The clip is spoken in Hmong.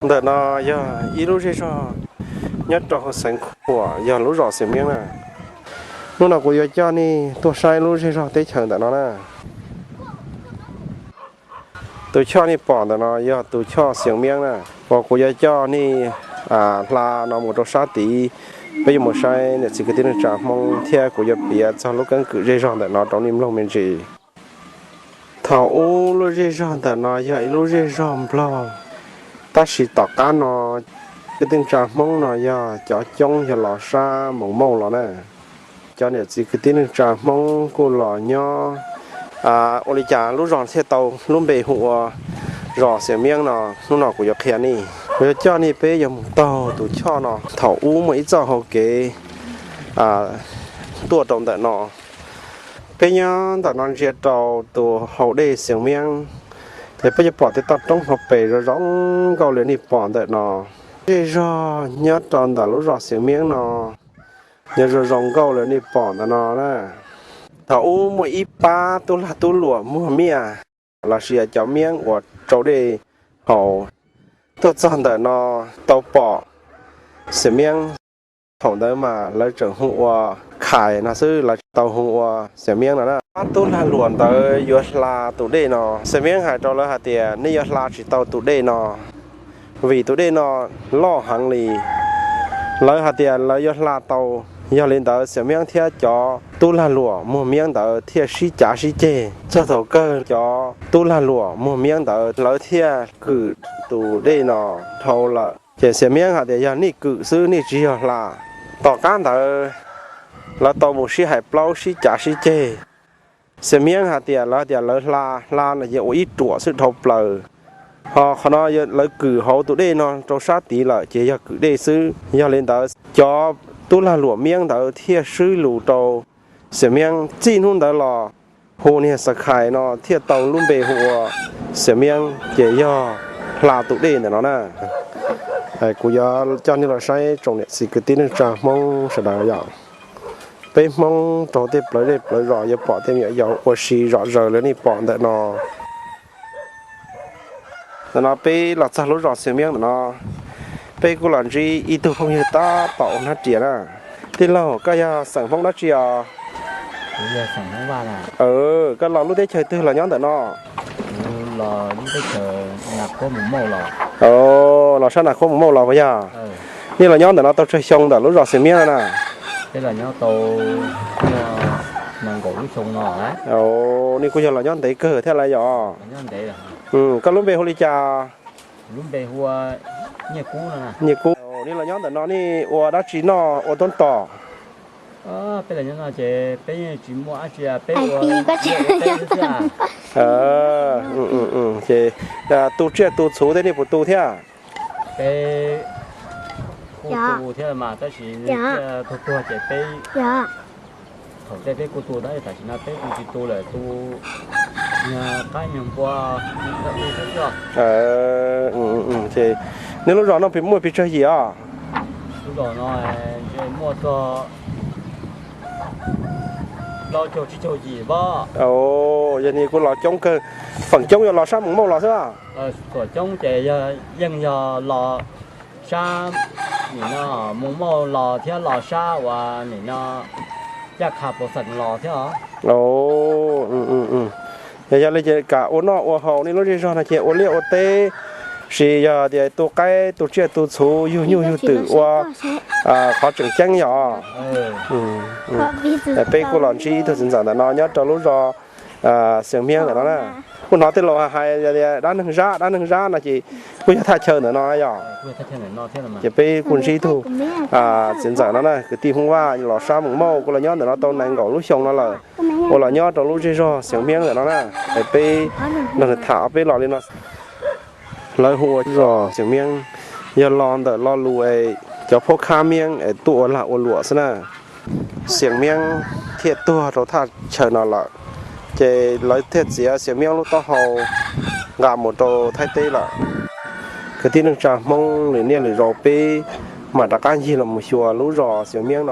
Ntawm no yog ib lub zej zog nyob rau hauv xeev Khuam, yog lub zos Xiav Miab na. Hnub no kuv yuav coj nej tuaj saib lub zej zog teb chaws ntawm no na. Tus choj nej pom ntawm no yog tus choj Xiav Miab na, uas kuv yuav coj nej hla no mus rau sab tid. Peb yuav mus saib niam txiv kwv tij neej tsa Hmoob thiab kuv yuav piav txog lub keeb kwm zej zog ntawm no rau nej mloog me ntsis. Thaum ub lub zej zog ntawm no yog ib lub zej zog Nplog, tab sis tom qab no kwv tij neej tsa Hmoob no yog cov coob yog los sab Moos Mauj los na. Cov niam txiv kwv tij neej tsa Hmoob kuj los nyob, ua li cas lub zos thiaj tau lub npe hu ua zos Xiav Miab no, hnub no kuv yuav qhia nej. Kuv yuav coj nej peb yuav mus taug tus choj no. Thaum ub muaj ib txoj hau kev tuaj rau ntawm no. Peb nyob ntawm no ntsia rau tus hau dej Xiav Miab, ces peb yuav pom tej toj roob hauv pes zoo zoo nkauj li nej pom ntawm no. Zej zog nyob rau ntawm lub zos Xiav Miab no yog zoo zoo nkauj li nej pom ntawm no na. Thaum ub muaj ib pab tub lag tub luam muag miaj, los sis cov miab uas rau dej haus, tuaj txog ntawm no tau pom Xiav Miab. Thaum ntawd mas lawv tseem hu ua Khais no xwb, lawv tsis tau hu ua Xiav Miab no na. Pab tub lag luam ntawd yuav hla tus dej no, Xiav Miab hais rau lawv hais tias nej yuav hla tsis tau tus dej no, vim tus dej no loj heev li. Lawv hais tias lawv yuav hla tau. Yog li ntawd Xiav Miab thiab cov tub lag luam muag miab ntawd thiaj sib cav sib ceg. Txog thaum kawg cov tub lag luam muag miab ntawd lawv thiaj kwm tus dej no dhau lawm. Ces Xiav Miab hais tias yog nej kwm xwb, nej tsis yog hla. Tom qab ntawd lawv tau mus sib hais plaub sib cav sib ceg. Xiav Miab hais tias lawv tias lawv hla, hla no ces ua ib ruam xwb dhau plaws. Ho qhov no lawv kwm hauv tus dej no rau sab tid lawm ces yog kwm dej xwb. Yog li ntawd cov tub lag luam miab ntawd thiaj swb lus rau Xiav Miab. Txij hnub ntawd los hu niag Xa Khais no thiaj tau lub npe hu ua Xiav Miab, ces yog hla tus dej ntawm no na. Kuv yuav coj nej los saib tsoom niam txiv kwv tij neej tsa Hmoob sawv daws yom. Peb Hmoob rau tej plawv zej plawv zos yuav pom tej me nyuam yaus ua si zom zaws li nej pom ntawm no. Ntawm no peb los txog lub zos Xiav Miab ntawm no, peb kuj los ntsib ib tug phooj ywg tab tom ua hnab riam na. Tij laug, koj yog xeem Hmoob dab tsi os? Koj los lub teb chaws twg los nyob ntawm no? Los sab Nas Khuab Mus Mauj los puas yog? Nej los nyob ntawm no tau tsawg xyoo ntawm lub zos Xiav Miab no na? Nej kuj yog los nyob ntev kawg thiab lawm yom? Koj lub npe hu li cas? Nyiaj Kub. Nej los nyob ntawm no nej ua dab tsi noj ua tub tom? Ces tu tsiaj tu txhuv tej nej puas tu thiab? Nej lub zos no muaj pes tsawg yim os? Yog li kuj los coob kawg, feem coob yuav los sab Mus Mauj los xwb. Yeej yog los sab nim no Mus Mauj los thiab los sab uas nim no Caj Qha Pov Xeem los thiab os. Yog li ces kam ua noj ua haus nej lub zej zog no ces ua liaj ua teb, sis yog tias tu qaib tu tsiaj tu txhuv yug nyuj yug twm ua qhov tseem ceeb yog. Peb kuj los ntsib ib tug txiv ntxawm ntawm no nyob rau lub zos Xiav Miab ntawm no na. Kuj hnov tej laus hais tias dab neeg Zab, dab neeg Zab no ces kuj yog thaj chaw ntawm no yog. Ces peb kuj ntsib ib tug txiv ntxawm no na, kwv tij Hmoob Vaj los sab Mus Mauj kuj los nyob ntawm no tau nees nkaum lub xyoo no lawm, uas los nyob rau lub zej zog Xiav Miab ntawm no na. Es peb nrog nws tham peb los li no. Lawv hu ua zos Xiav Miab, yog los ntawm lo lus es cov phuab khab miab es tuaj ua lag ua luam xwb na. Xiav Miab thiaj tuag rau thaj chaw no lawm, ces lawv thiaj txiav Xiav Miab lub taub hau nqa mus rau Thaib teb lawm. Kwv tij neej tsa Hmoob lwm niaj lwm zaus peb mam rov qab ncig los mus xyuas lub zos Xiav Miab no.